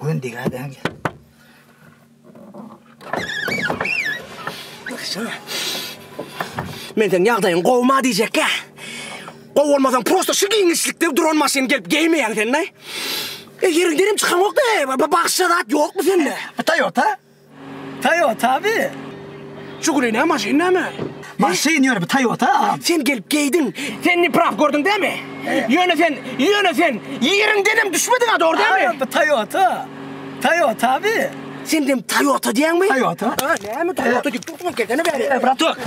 Gün degä däň. Men seň ýagdaýyň gowma diýjekkä. Gowy bolmasaň prosta şu giňişlikde duran maşyny gelip geýmeýäň sen ne? E ýeriňdenem çykaňok da, bagşa zat ýokmy sende? Bu Toyota. Toyota bi. Žiguli näme maşyn näme? Maşyn ýöne bu Toyota agam. Sen gelip geýdiň. Sen ne praw gördüň dämi? Ýöne sen, ýöne sen ýeriňdenem düşmediň-a dogry dämi? Agam bu Toyota. Toyota bi. Sen dem Toyota diýäňmi? Toyota. Ha, näme Toyota diýip dursuň gelsene bäri. E, bratok.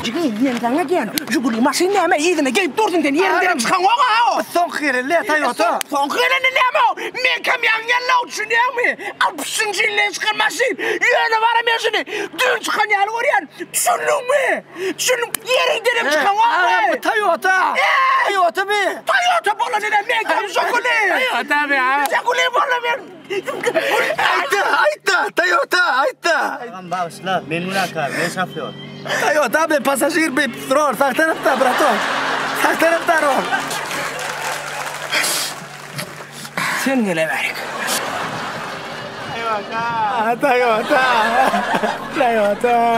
Jigim, men saňa diýen, Žiguli maşyn näme yzyna geýip dursuň sen ýeriňdenem çykaňok-a o. Soňky gelende Toyota. Soňky gelende näme o? Meňkem ýaňy geldi-ow düşünýäňmi? Altmyşynjy ýyldan çykan maşyn. Ýöne bara men şuny düýn çykan ýaly görýän. Düşündiňmi? Düşündiň? Ýeriňdenem çykaňokmy? Agam bu Toyota. Toyota bi. Toyota bolan ine meňkem Žiguli. Toyota bi a. Žiguli bolan men. Aýtda, aýtda, Toyota, aýtda. Agam bagyşla, men günäkär, men şofýor. Toyota bi pasažir bi rol sag tarapda bratok. Sag tarapda rol. Sen gele bärik. Toyota. Toyota. Toyota.